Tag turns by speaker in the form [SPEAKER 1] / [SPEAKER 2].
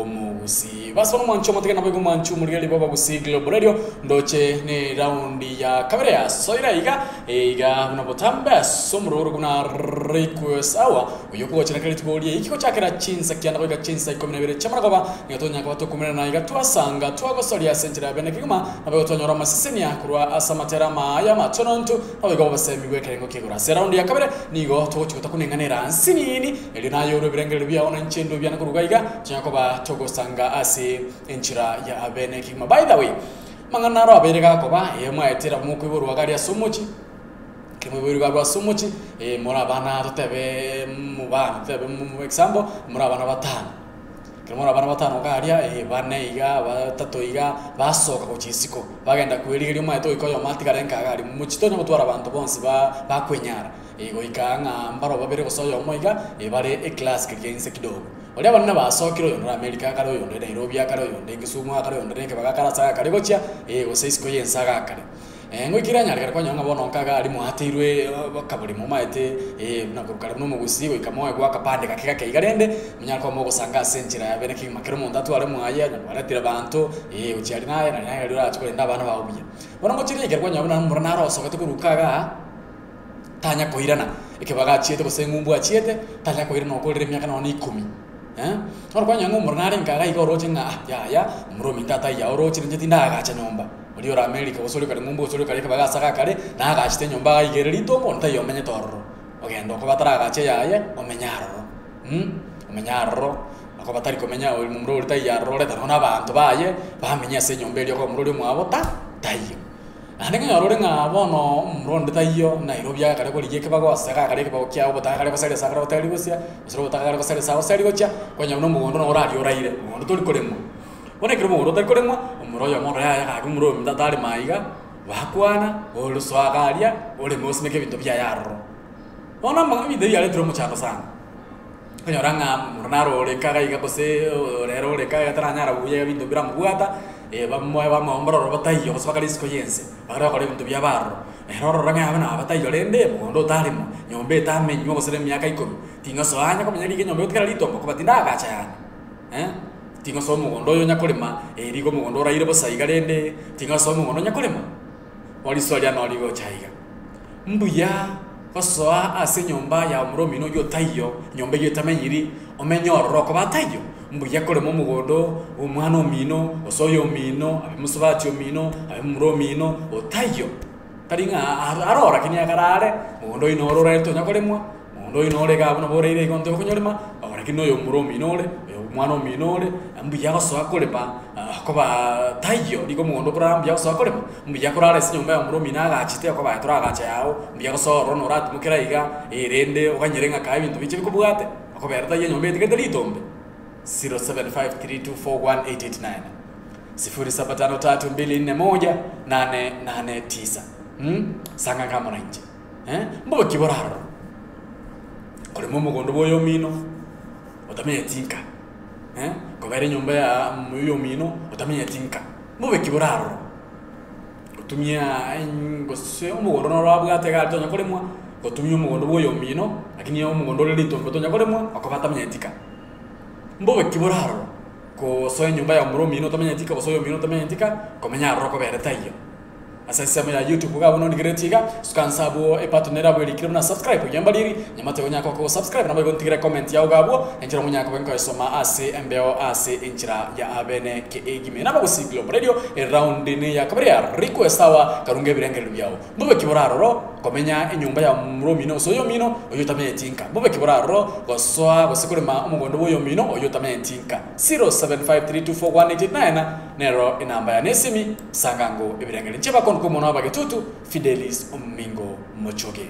[SPEAKER 1] Omogusii. Bas bono mwanche omotege naboigo mwanche omorigereria bw'Abagusii Global Radio ndoche ne raundi ya kabere yasoire aiga iga buna botambe ase omororo buna Request Hour oyio okogochera kera rituko riaiki gochakera chinsa kianda goika chinsa ikomi na ibere chi'amarogoba nigo tonyara koba tokomerana iga twasanga twagosoria ase enchera ya bene kegima naboigo twanyora amasesenia korwa ase amatera amaya amatonontu naboigo obosemi bw'ekerengo ki'igoro. Ase eraundi ya kabere nigo togochia gotakuna eng'ana era nsinini erio naye orwe ebirengererio biao na inche ndwe biane korwa iga iga tonya koba togosanga ase enchera ya bene kegima. By the way, amang'ana naro abeire gakoba, ee mwaetera mokoiborwa iga aria ase omochie, ekero moiboirwe iga arwo ase omochie, ee more abana totebe mobana totebe example, more abana batano. Ekero more abana batano iga aria, ee bane iga, batato iga, basoka gochia isiko, bagenda kwerigeria omanyete goika oyomo atigare nka iga aria, mochie tonya gotwara abanto bonsi ba bakwenyara, goika ng'a mbaro babere gose oyomo iga, bare eclass keria inse kidogo. Baria abanene basokire, oyonde ore Amerika akare, oyonde Nairobi akare, oyonde Kisumu akare, oyonde Nekebaga akare ase agakare gochia, gose isiko y'ense agakare. Ngoika ere anyarekane kwanyora ng'a bono nkaga aria mwateirwe akaborimo omaete buna korwa kare buna omogusii goika moegwe akapande gake gake iga rende, monyare koba mogosanga ase enchera ya bene kegima kera omonto atware mwaye, onye kwaretire abanto, gochia aria naye nari naye orache korenda abana bao buya. Bono ngochia riaikera kwanyora buna omomura naro osogete korwa nkagaa, tanya koirana, ekebaga achiete gose eng'umbu achiete, tanya koirana okorire emiaka nonya na ikomi Bono kwanyora ng'a omomura nare nkaga iga oroche ng'a ah yaya, omomura ominto ataiyo oroche inche tindagacha nyomba. Oria ore America gose oria okare ng'umbu gose oria okare ekebaga ase agakare, nagachete enyomba iga ere ritombo onde taiyo omenyete ororo. Ogenda okoba ataragacha eyaye, omenye aroro omenye aroro, okoba tari komenya oria momura oria taiyo aroro oreta nonya na abanto baye, bamenye ase enyomba eria okoba momura oria omwabo ta taiyo. Naende nkonyora ore ng'a bono omomura onde taiyo, Nairobi agakare korigia ekebago ase agakare ekebago kiaye obotaka akare gosaria ase akare goteria gosia, gose obotaka akare gosaria ase agosaria gochia, kwanyora buna omogondo noro oraria oraire, mogondo tori koremwa. Bono ekero omogondo otari koremwa, omomura oyomo orore yaya gaki omomura oyo ominto atarema aiga, bakwana, ore soa iga aria, oreme osimeke ebinto biaye aroro. Bono amang'ana ebinto ebi biaretire omochando sana, okonyora ng'a omomura naro ore nka iga iga gose ore ore nka iga taranyara buya ebinto biramobwata, bamoe bamoe ororo bataiyo gose bakare isiko ya ense, bakare gokora ebinto biabo aroro. Ere ororo ng'a abana aba bataiyo rende, mogondo otaremwa, nyomba etamenywa gose na emiaka ikomi, ting'osoa onye komenya riga enyomba egotigara ritongo koba tindagacha yane. Tingosoa omogondo oyo onya korema, ee rigo omogondo oraire bosa iga rende tingosoa omogondo onya korema. Bono risoa riane noo rigocha iga. Mbuya gosoa ase enyomba ya omoro omino oyio otaiyo, enyomba eyio etamenyiri, omenye ororo okoba ataiyo. Mbuya korema omogondo bwa omwana omino, gose oyo omino, abe mosubati omino, abe momura omino, otaiyo. Tari ng'a aroro lakini ekero are, mogondo oyio noro oraete onya koremwa, mogondo oyio nore iga abwo nabo oraire iga onto okonyorema, lakini noyo omura omino ore, oyo omwana omino ore, mbuya gosoa korema kobaa taiyo, nigo omogondo okorara mbuya gosoa korema, mbuya korara ase enyomba ya omura omino agachete okoba aye toragacha yago, mbuya gosoa ororo noratimokera iga, rende oganyere ng'a kae ebinto biche bikobwate, okobera taiyo enyomba etigete ritombe. 0753241889. 0753241889 Sanga ng'a inche mbobe ki bore aroro? Korema omogondo bwa oyomino otamenyeti nka, kobera enyomba ya oyomino otamenyeti nka, mbobe ki bore aroro? Gotumia gose omogondo noro abwate iga aria tonya koremwa, gotumia omogondo bwa oyomino, lakini omogondo ore ritombe tonya koremwa, okoba atamenyeti nka. Mbobe ki bore aroro? Gosoa enyomba ya omura omino otamenyeti ka, gose oyomino otamenyeti ka, komenya aroro kobere taiyo. Ase ensemo ya YouTube iga abwo nondigereretie iga, suka nse abwo ebutton ere abwo erikire buna subscribe oyio mbariri, nyamate onyare koba kogosubscribe nabo igo ntigere comment yao iga abwo, enchera monyare koba nkoyesoma ase embeo ase enchera ya abene keegime. Nabagusii Global Radio, eround neya kabere ya request hour, karunga ebirengererio biao. Mbobe ki bore aroro komenya enyomba ya momura omino gose oyomino oyio otamenyeti nka? Mbobe ki bore aroro gosoa gose korema omogondo bw'oyomino oyio otamenyeti nka? 0753241889 nero enamba yane esimi, sangango ebirengererio. Inche bakonduka omwana wa Bagetutu, Fidelis Omingo Mochoge.